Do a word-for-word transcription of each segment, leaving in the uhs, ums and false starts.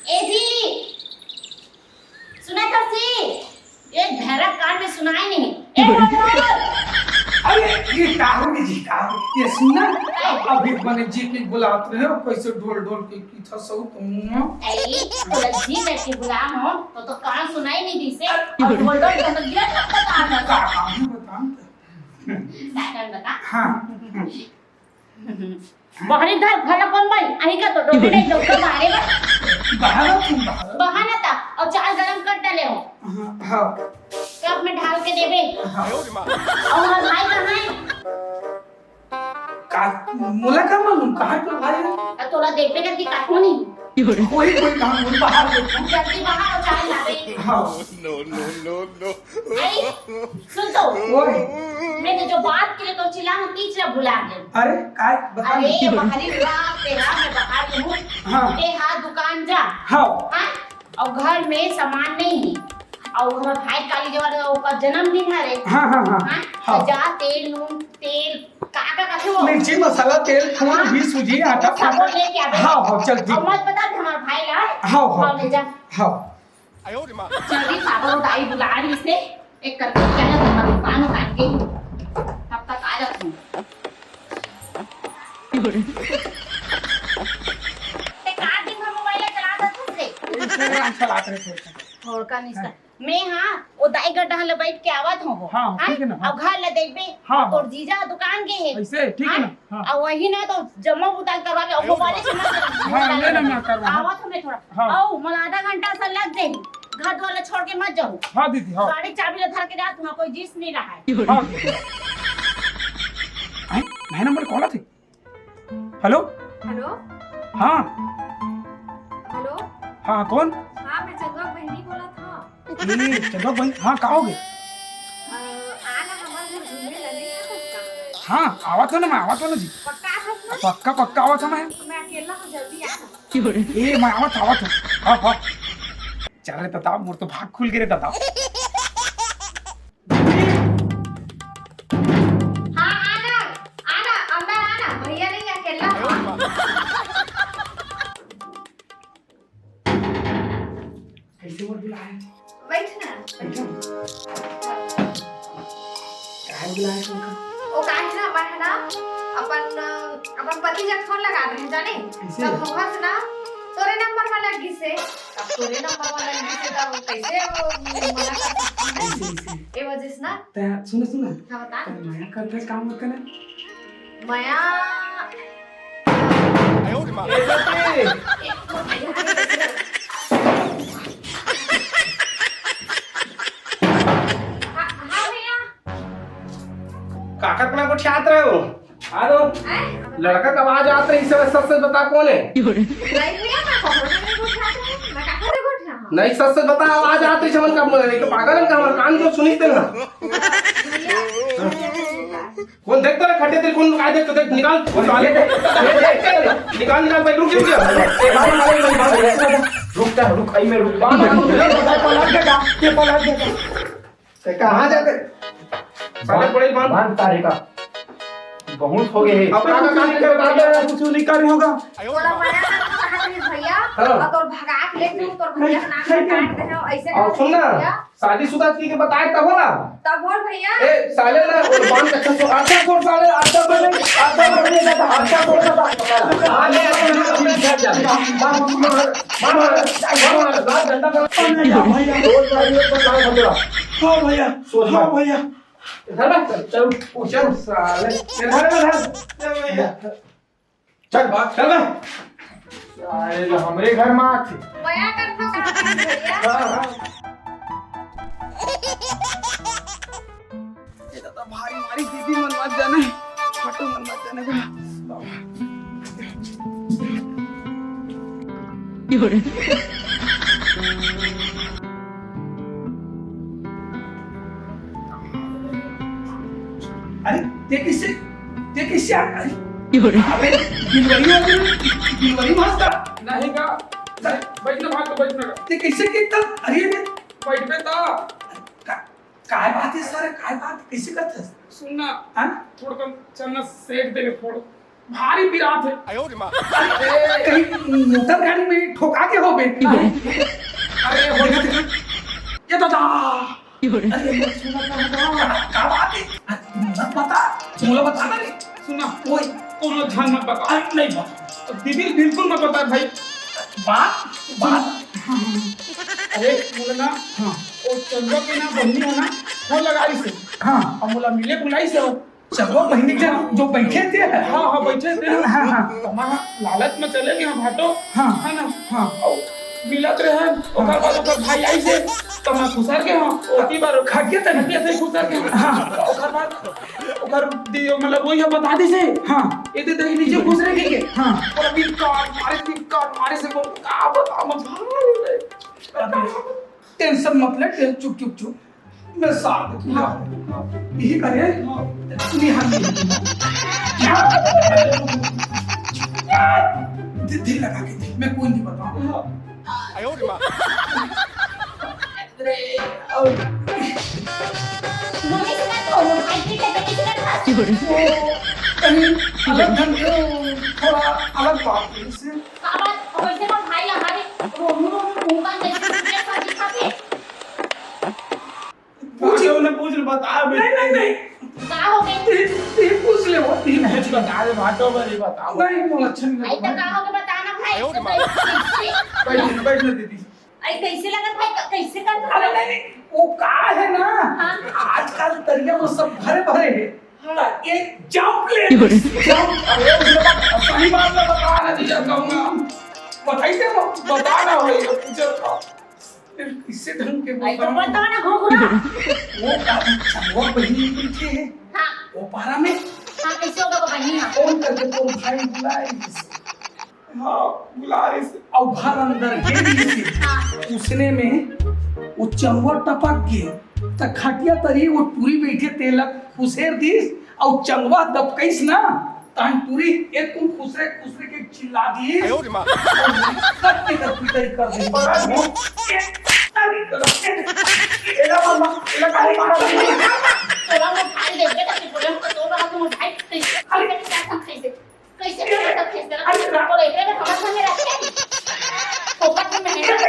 ए जी, सुना था सी? ये भैरव कान में सुनाई नहीं। ए ढोल ढोल। अरे, ये का हो गया जी, का हो गया? ये सुना, अभी बने जी के बुलात रहे हो, कैसे ढोल ढोल के की था सब तुम? ए, तो जी करके बुला हो, तो, तो कान सुनाई नहीं दी से। और ढोल ढोल तो दिया तब तक आ गया। का काम है, बता। का काम बता? हाँ। बहरी धर, घर कोन बाई? अही का तो डोबे नहीं, डोबे बाहरे बा। बाहर हो तुम, बाहर। बहाना था, और चाय गरम कर डाले हो। हाँ, हाँ। कप में ढाल के देबे। हाँ। और हमार भाई कहाँ है? का, मोला का मालूम, कहाँ के भाई है? आ, तोला देखबे करके काटो नहीं। कोई, कोई काम नहीं, बाहर बैठो। जल्दी बाहर हो, चाय ला दे। हाँ। No, no, no, no। अरे, सुन तो। ओए। मैं तो जो बात के लिए तो चिल्ला हूँ, तीच ला भुला गए। अरे, काय? बता अरे, ना। ये बाहरी रात तेरा, मैं बाहर के हूँ। हाँ। ते हा दुकान जा। हाँ। हाँ? और घर में सामान नहीं है। और हमारे भाई काली जवार ओकर जन्मदिन है रे। हाँ, हाँ, हाँ। हाँ? हाँ। तो जा, तेल, नून, तेल, का, का, का, वो? मिर्ची, मसाला, तेल, फूल, हाँ। घी, सूजी, आटा, सब वो लेके आवे। हाँ, हाँ, चल, ठीक। और मत बता कि हमारे भाई ला है। हाँ, हाँ। हाँ, ले जा। हाँ। चल रही साबर और दाई बुला रही से, एक करके क्या है, तुम्हारा दुकान उतार के तब तक आ जाती हूँ। ते का दिन भर मोबाइल चलात हस रे? Instagram चलात रहे थोड़ा सा। थोड़का नहीं सा। हाँ। मैं हाँ, वो दाई गड्ढा ले बैठ के आवत हूँ वो। हाँ, हाँ? ठीक है ना, हाँ। अब घर ले देखबे, हाँ, हाँ। और जीजा दुकान के है। ऐसे, ठीक है ना? हाँ? हाँ। और वही ना तो जम्मा बुताल करवावे, और मोबाइल से मत करवावे। हाँ, ले ना, मैं करवा, हाँ। आवत हूँ मैं थोड़ा। हाँ। आओ, मोला आधा घंटा सा लग जाही। घर द्वार ला छोड़ के मत जाओ। हाँ दीदी, हाँ। गाड़ी चाबी ला धर के जात हूँ, कोई जीस नहीं रहा है। हाँ दीदी। आई, नया नंबर कॉल आथे। हेलो। हेलो। हाँ। हेलो। हाँ, कौन? हाँ, मैं चंदवा बहिनी बोलत हूँ। ए, चंदवा बहिनी, हाँ, का हो गए? अ, आ ना हमारे घर घूमे ला, नहीं आ सकता? हाँ, आवत हो ना, मैं आवत हो ना जी। पक्का आवत ना? पक्का, पक्का आवत हो मैं। मैं अकेला हूँ, जल्दी आ ना। ए, मैं आवत, आवत हूँ। हाँ, हाँ। चल रे दादा, मोर तो भाग खुल गे रे दादा। हाँ, आना, आना, अंदर आना, भैया नहीं, अकेला हूँ। कैसे मोर बुलाए? बैठ ना। बैठ ना। काहे बुलाए तुमका? वो काहे ना, मैं है ना, अपन, अपन पति जग फोन लगा रहे हैं, जाने? कैसे? तब धोखा से ना, तोरे नंबर में लग गई से। अब तोरे नंबर में लग गई से, तब कैसे वो मना कर सकती है? कैसे, कैसे? ए वजह से ना। तै, सुन, सुन। हाँ, बता। तै मया करथस काम मत करना। मया। ए, बेटी। हाँ, हाँ भैया। काकर अपना गोठियात रहे हो? आ दो। हैं? लड़का का आवाज आत रही, इस समय सच सच बता कौन है? नहीं भैया, मैं कौन से गोठियात रहे? मैं काकर से गोठिया हूँ? नहीं, सच सच बता, आवाज आत रही, समझ का, एक तो पागल है का, हमारे कान जो सुनिस तेन ना। भैया, कौन देखता है खड्डे तेरे, कौन लुकाए देख तो देख, निकाल, निकाल, निकाल, निकाल, भाई, रुक, रुक, रुक। रुक, रुक, रुक, आई में रुक। बांध, बांध, बांध, ये पलट देगा, ये पलट देगा। ते कहाँ जाते? साले पड़े बांध। बांध तारे का। बहुत हो गए। अब का काम कर रहा है? कुछ नहीं कर रहे होगा। तोला मना कर रहा है भैया, हाँ। और तोर भगा के ले तू, तोर भैया के नाक में काट दे हो, ऐसे और करके सुन ना, भैया। शादीशुदा की के बताए तब होला। तब बोल भैया। ए, साले ना, और बांध अच्छा सो, अच्छा सो साले, अच्छा सो, अच्छा सो, अच्छा सो, अच्छा सो। हाँ भैया। सोच हाँ भैया। इधर ना, चल, चल, उठ, चल, साले। इधर ना, इधर। ए भैया। चल, बात कर ना। साले, हमरे घर में आके। मया कर तो का भैया। हाँ, हाँ। ये दादा भारी मारी दीदी मन मत जाने, छोटू मन मत जाने का। अरे, ते किसे, ते किसे आ, अरे, अबे, delivery हो गई, delivery में हंसता। नहीं का, नहीं, बैठना भाग तो बैठना का। ते किसे कितना, अरे, अरे। बैठ पे था। का, काय बात है सारे, काय बात, कैसे करते हैं? सुन ना, हाँ? थोड़ा कम चलना सेट दे फोड़। भारी पिरात हे। अरे, कहीं मोटर गाड़ी में ठोका के होबे? अरे, हो गया, देखा। ये दादा। अरे, मत सुना, का, का बात हे? अरे, मत बता, मोला बता ना रे। सुना, ओए। कोनो झन मत बता। अरे, नहीं बता। दीदी, बिल्कुल मत बता भाई। बात, बात। अरे, मोला ना, हाँ। वो चंदवा के ना बहिनी हे ना, फोन लगाइस हे। हाँ। अउ मोला मिले बुलाइस हे। चंदवा बहिनी के जो बैठे थे? हाँ, हाँ, बैठे थे। हाँ, हाँ। त मैं लालच में चले गेंव भाटो। हाँ। हे ना? हाँ। अउ मिलत रहेन, ओकर बाद ओकर भाई आइस हे, त मैं खुसर गेंव, ओती बार खटिया तरी। खटिया से खुसर गेंव। हाँ। ओकर बाद ओकर दी-, मतलब वही बता दिस हे। हाँ। ये दे दे नीचे खुसरे के। हाँ। अउ धिक्कार मारे, धिक्कार मारे से बोल, का बतावंव मैं भाई रे। अरे, tension मत ले, टे-, चुप, चुप, चुप। मैं साथ में, हाँ। यही करे, निहार। धि-, धीर लगा के, धीर, मैं कोई नहीं बताऊँ। अरे, और वो कहीं अलग ढंग के, थोड़ा अलग बात है इससे। का बात? अउ वइसे मोर भाई हमारे रोनू, रोनू मुंह का जैसे टूटे सा दिखा थे। पूछ, पूछ ले, बता बे। नहीं, नहीं, नहीं। का हो गई? ती, ती पूछ ले, वो ती पूछ ले। बता दे, भाटो बरी बता। नहीं, वो अच्छा नहीं आई तो लगा। का हो गई, बता ना भाई। आयो रे माँ। बैठ, बैठ ना दीदी। अरे कैसे लगत भाई, क-, कैसे करत अरे भाई? नहीं, नहीं, वो का है ना, हाँ। आजकल तरिया में सब भरे भरे हैं। हाँ। तो एक jump ले, jump, अरे उसने बात, सही बात मैं बता रहा तुझे कहूँगा। बताइए ना, बता ना भाई, पूछो तो। फिर किसी ढंग के आई तो बोलता हूँ। बता ना घुघुरा। वो का, वो बहिनी बैठे हैं। हाँ। वो पारा में। हाँ, कैसे होगा वो बहिनी? हाँ। फोन करके तो भाई बुलाए। हाँ, बुला रहे से। अउ घर अंदर गे रहिस हे। हाँ। उसने में वो चंगुआ टपक गे, त खटिया तरी वो टूरी बैठे तेला खुसेर दिस, अउ चंगुआ दबकइस ना, तहन टूरी एक तुम खुसरे खुसरे के चिल्ला दिस। आयो रे माँ। अउ कट के कर पिटाई कर दिस। पकड़ वो। एक तारी कर। एला मार, एला काहे मारा? तोला मोर भाई देख बेटा, कि बोले हमको तो रहा तुम भाई, कैसे, कैसे, कैसे, कैसे? कैसे करत हस? कैसे करत हस? अरे, बोले, एकरे में हमर संगे रखे। फोकट में मेहनत।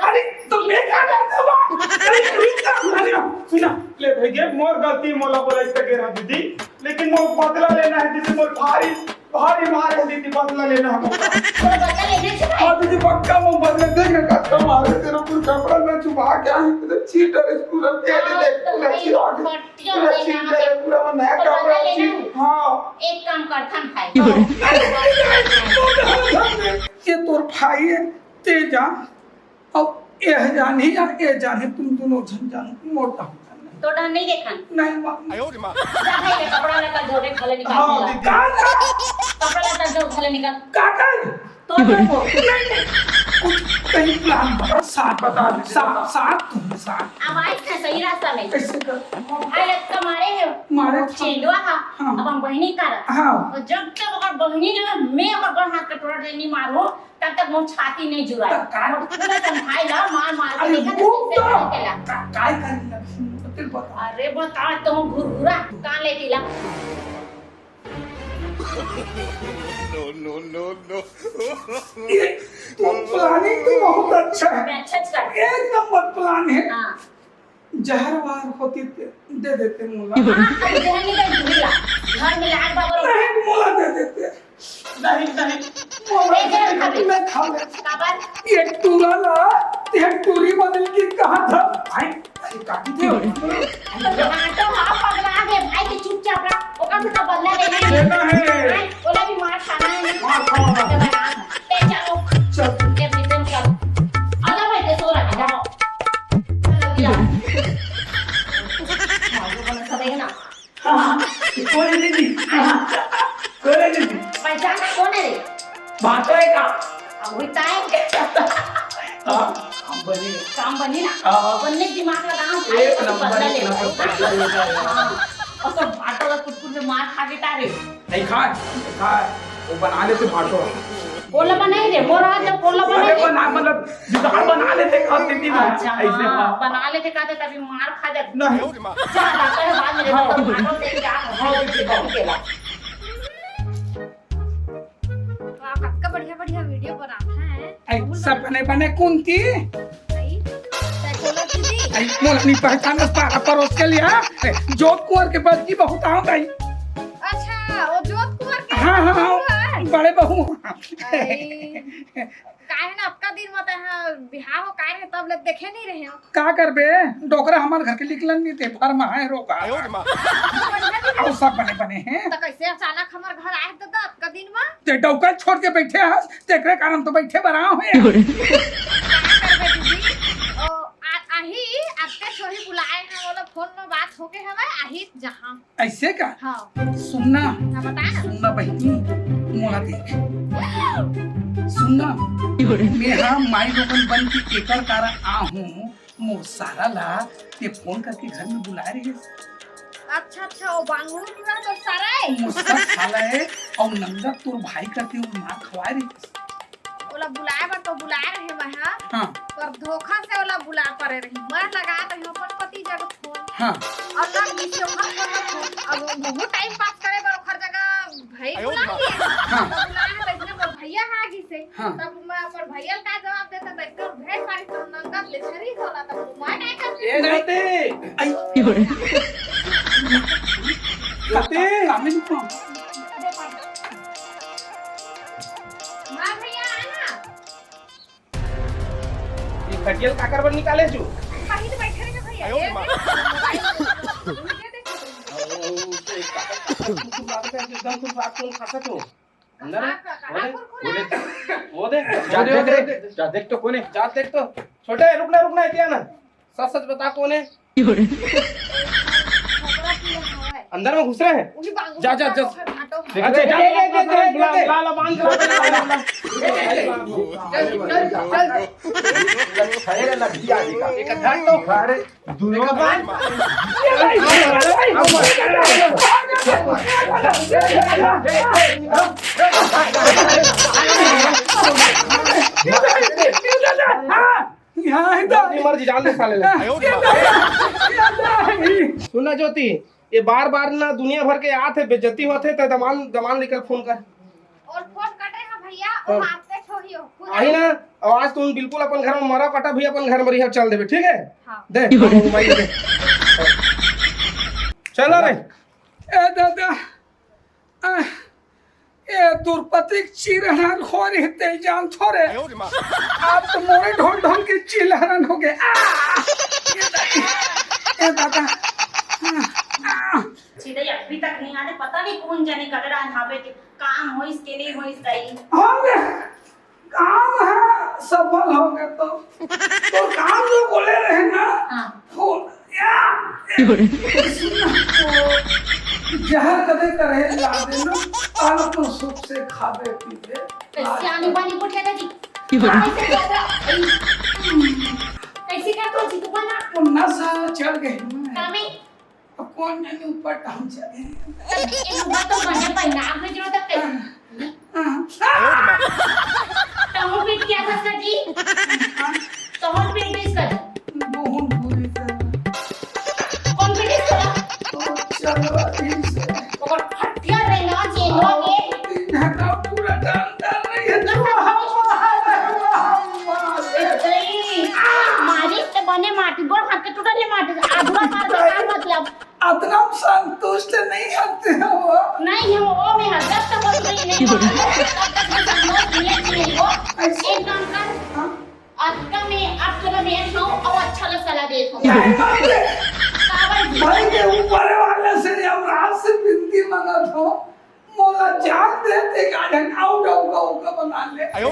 अरे, तो मैं क्या करता हूँ? अरे, रुक जा, अरे, सुना, ले भैया, मोर गलती, मोला बोला इसका गिरा दीदी, लेकिन मोर बदला लेना है दीदी, मोर भारी, भारी मार है दीदी, बदला लेना है मोला। तो बदला लेना चाहिए। हाँ दीदी, पक्का मोर बदला देंगे, कसम मारे, तेरा पूरा कपड़ा मैं छुपा के आई, तेरा चीटर है, पूरा दे दे, हाँ, दे, तो पूरा भाई, चिरा के। फट क्यों पूरा लेना चीज है? है, पूरा वो नया तो कपड़ा बदला लेना चीज। है। हाँ। एक काम कर, थम भाई। हाँ। ये तोर भाई है, ते जा। अब ए जानी या ए जानी, तुम दोनों झन जानो, मोटा हो जाना। तो डर नहीं देखन। नहीं मालूम। जा भाई, ये कपड़ा लत्ता धोबे, भले निकाल हाँ, दिया। दीदी। का, का? कपड़ा लत्ता धो, भले निकाल। का, का? तो नहीं, नहीं, कुछ कहीं plan बना, साथ बता दे, साथ, साथ तुम, साथ। अब आए थे सही रास्ता में। कैसे कर? भाई अक्का मारे है। मारे था। चेंडवा था। हाँ। अब हम बहिनी का रहा। हाँ। और जब तक अगर बहिनी जो है, मैं अगर बड़ हाथ कटोरा नहीं मारूँ, तब तक मोर छाती नहीं जुड़ाए। तब का? मोर पूरा संभाई ला, मार मार के अरे देखा वो तो कैसे तो। करेला। का-, काय करेला? फिर बता। अरे बता, तुम घुरघुरा, कान ले टीला। No, no, no, no। ये तो planning तो बहुत अच्छा है। मैं अच्छा अच्छा। एक नंबर plan है। हाँ। जहर वहर होती ते दे देते मोला। हाँ, अब जहर निकल दूंगा। घर में लाल बाबा नहीं, मोला दे देते। नहीं, नहीं। मोला ए, जहर खा ले। मैं खा ले। काबर? ये टूरा ला, ये टूरी बदल के कहा था? भाई, अरे काकी थे। तो हाँ, तो हाँ, पगला गए। भाई के चुपचाप रहा। ओकर से तो बदला लेना है। लेना है। भाई, ओला भी मार खाना है ना। मार खाना है। तो बना। ते चलो। चल। ते भी तुम चलो। आजा भाई, ते सो रहा है, जाओ। चलो, जाओ। मारो बना सब है ना। हाँ, हाँ। कौन है दीदी? हाँ। कौन है दीदी? पहचान है, कौन है रे? भाटो है का? अब वही ताए। हाँ, हम बने। काम बनी ना? हाँ। बनने दिमाग लगाओ, एक भाई, नंबर, बदला एक ले। नंबर, बदला लेता है। हाँ, और सब भाटो का कुछ कुछ मार खा के तारे। नहीं खाए, नहीं खाए। वो बना लेते भाटो। कोला बनाई रे, मोर हाथ में कोला अरे बनाई। बना, मतलब, जुगाड़ बना लेते, खाते दिन में। अच्छा, ऐसे हाँ, हाँ। बना लेते, खाते, तभी मार खा जाते। नहीं। जा, जाता है बाद में, हाँ। तो भाटो से क्या हाँ, बिल्कुल। केला। बनात है। आई, सब बने बने कुंती। आई, तै कोला दीदी। आई, मोला नहीं पहचानस, पारा परोस के लिया। ए, जोत कुंवर के बदगी बहुत आवत आई। अच्छा, वो जोत कुंवर के हाँ, हाँ, हाँ, बहू है? बड़े बहू। आई, काहे ना अतका दिन में तै हा बिहाव हो, काहे रे, तब ले देखे नहीं रहे हो। का करबे, डोकरा हमर घर के निकलन नहीं दे, भर में है रोगा। आयो रे माँ। अउ सब बने बने हैं। तो कैसे अचानक हमर घर आए तो अतका दिन में? ते डौका छोड़ के बैठे हस, तेकरे कारण तो बैठे बराव है। का करबे दीदी? ओ, आ, आही, अतके छोही बुलाए हैं, वो लोग फोन में बात होके हवे, आही जहाँ। ऐसे का? हाँ। सुनना, हाँ, बता ना। सुनना बहिनी, मोला देख। सुनना, मेहा माई लोगन बन के एकर कारण आ हूँ, मोर सारा ला ते फोन करके घर में बुलाए रहे। अच्छा, अच्छा, वो बांगुर पूरा तो सारा है। मोर सब साला है, और नंगा तोर भाई करके वो मार खवाए रहे। ओला बुलाए बर तो बुलाए रहे मैं, हाँ। हाँ। पर धोखा से ओला बुला परे रही। मैं लगा रही हूँ अपन पति जग फोन। हाँ। और लग गई से ओकर फोन में फोन। अब वो बहुत टाइम पास करे बर ओकर जगह भाई आयो बुला रे माँ। लिए। हाँ। तो बुलाए है तो इसने बोल भैया हाँ गई से। हाँ। तब मैं अपन भैया का जवाब देता तो इतना भेड़ मारी तो नंगत ले छरी होला तब मैं नहीं करती। ए, नहीं। ज्योति। आई। ज्योति। कामिनी को। हाँ भैया, आना। ये खटियल काकर बर निकाले जू? वहीं तो बैठे रहे भैया। आयो ये रे माँ। देखो, मोबाइल देखो, ये देखो। एकदम तुम बात कर, एकदम तुम बात कौन खा सकते हो? अंदर है? कहाँ का, वो कहाँ दे, कुरकुरा? वो दे, वो दे, जा वो दे, देख वो रे, दे। जा देख तो कौन है? जा देख तो। छोटे, रुक ना, रुक ना, इतना ना। सच सच बता कौन है? अंदर में घुस रहे हैं। जा, जा, जा। अच्छा, जा, जा, जा, जा, जा, जा। एक हाथ तो। अरे, दोनों बार। यहाँ है तो। अपनी मर्जी, जान दे साले ले। सुन ना ज्योति, ये बार बार ना दुनिया भर के आत है, बेइज्जती होत है, तो दमान, दमान लेकर फोन कर। और फोन कटे है भैया, वो हाँ। आपके छोड़ियो, खुद आई ना, और आज तुम बिल्कुल अपन घर में मरा कटा भी अपन घर में रिहा, चल देबे, ठीक है? हाँ। दे, मोबाइल दे। चलो रे। ए दादा, आह, ए दुर्पतिक चिरहरण हो रही ते जान थोरे। आयो रे माँ। आप तो मोरे ढोल ढोल के चिलहरण हो गए। आह! ए दादा, ए दादा। आह, आह। चिदई अभी तक नहीं आते, पता नहीं कौन जाने कदर आज यहाँ पे काम होइस के नहीं होइस रही। हाँ रे। काम ह सफल हो गए तो, तो काम जो बोले रहे ना, हाँ। हो, या, सुन ना, तो जहर कदे करे ला देना, और तो सुख से खाबे पीबे। कैसे आनी बानी गोठिया दादी? कैसे करता? कैसे करता जी तू बना? वो नशा चढ़ गई ना। कामे अब कौन जाने ऊपर टांग चढ़े। तब ये ऊपर तो बने पहनाव में जो तक तहु पीट किया था सर जी। तहु पीट भी सर। बहुत बुरी तरह। कौन पीट सर? तो चलो ठीक से। और हटिया रहना चेंगवा के। तीन घंटा पूरा डाल डाल रही है। तो हम मार, हम मार। ए, मारिस ते बने माटी, गोड़ हाथ के टूटल ले माटी, आधुरा मार के का मतलब? अतना संतुष्ट नहीं होते हो। नहीं हो, ओ मैं हजरत तो बोल रही नहीं हो, तब तक मैं संतुष्ट नहीं, नहीं हो। ऐसे एक काम कर, हाँ। अब का मैं, अब चलो मैं खाऊं और अच्छा ला सलाह दे दो। नहीं, नहीं। काबर जी? भाई के ऊपर वाले से यमराज से विनती मांगा था, मोला जान दे ते गार्डन आउट ऑफ का उनका बना ले। आयो।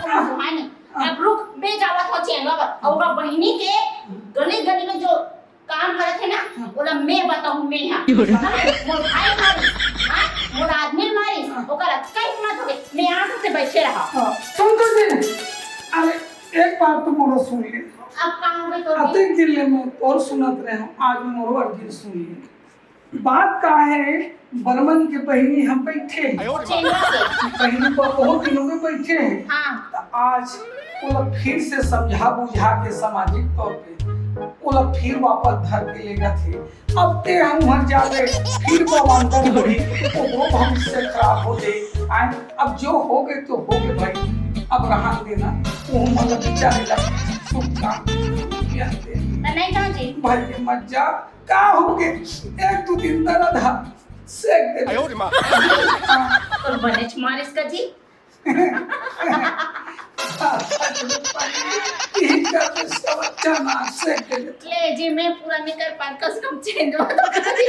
हाँ, नहीं। अब रुक, मैं जावा था चेंगा पर, और बहिनी के गली गली में जो काम करत हे ना, हाँ। ओला मैं बताहूँ, मैं हा। मोर भाई मारिस, हाँ? मोर आदमी मारिस, हाँ। ओकर अतका हिम्मत होगे, मैं आराम से बैठे रहा। हाँ, सुन तो जी, अरे, एक बार तो मोरो सुन ले। अब का होगे तोर? अतेक दिन ले मैं तोर सुनत रहे हूँ, आज मोरो अर्जी सुन ले। बात का है, बर्मन के बहिनी हम बैठे हैं। आयो रे माँ। बहिनी पर बहुत दिनों में बैठे हैं। हाँ। तो आज ओला फिर से समझा बुझा के सामाजिक तौर पे ओला फिर वापस धर के लेगा थे। अब ते हम हर जावे, फिर बवांतर होई, ओकरो भविष्य खराब हो जाए। आए, अब जो होगे तो होगे भाई, अब रहन देना, वो मतलब बेचारे ला सुख शांति दे। त नहीं जाओ जी। भाई ये मत जा, का होगे? एक दो दिन दर्द हा, सेक दे। तो बनेच मारिस का जी। ठीक है, तो सब अच्छा ना, सेक दे। ले जी, मैं पूरा नहीं कर पार, कसम change हो तो करी।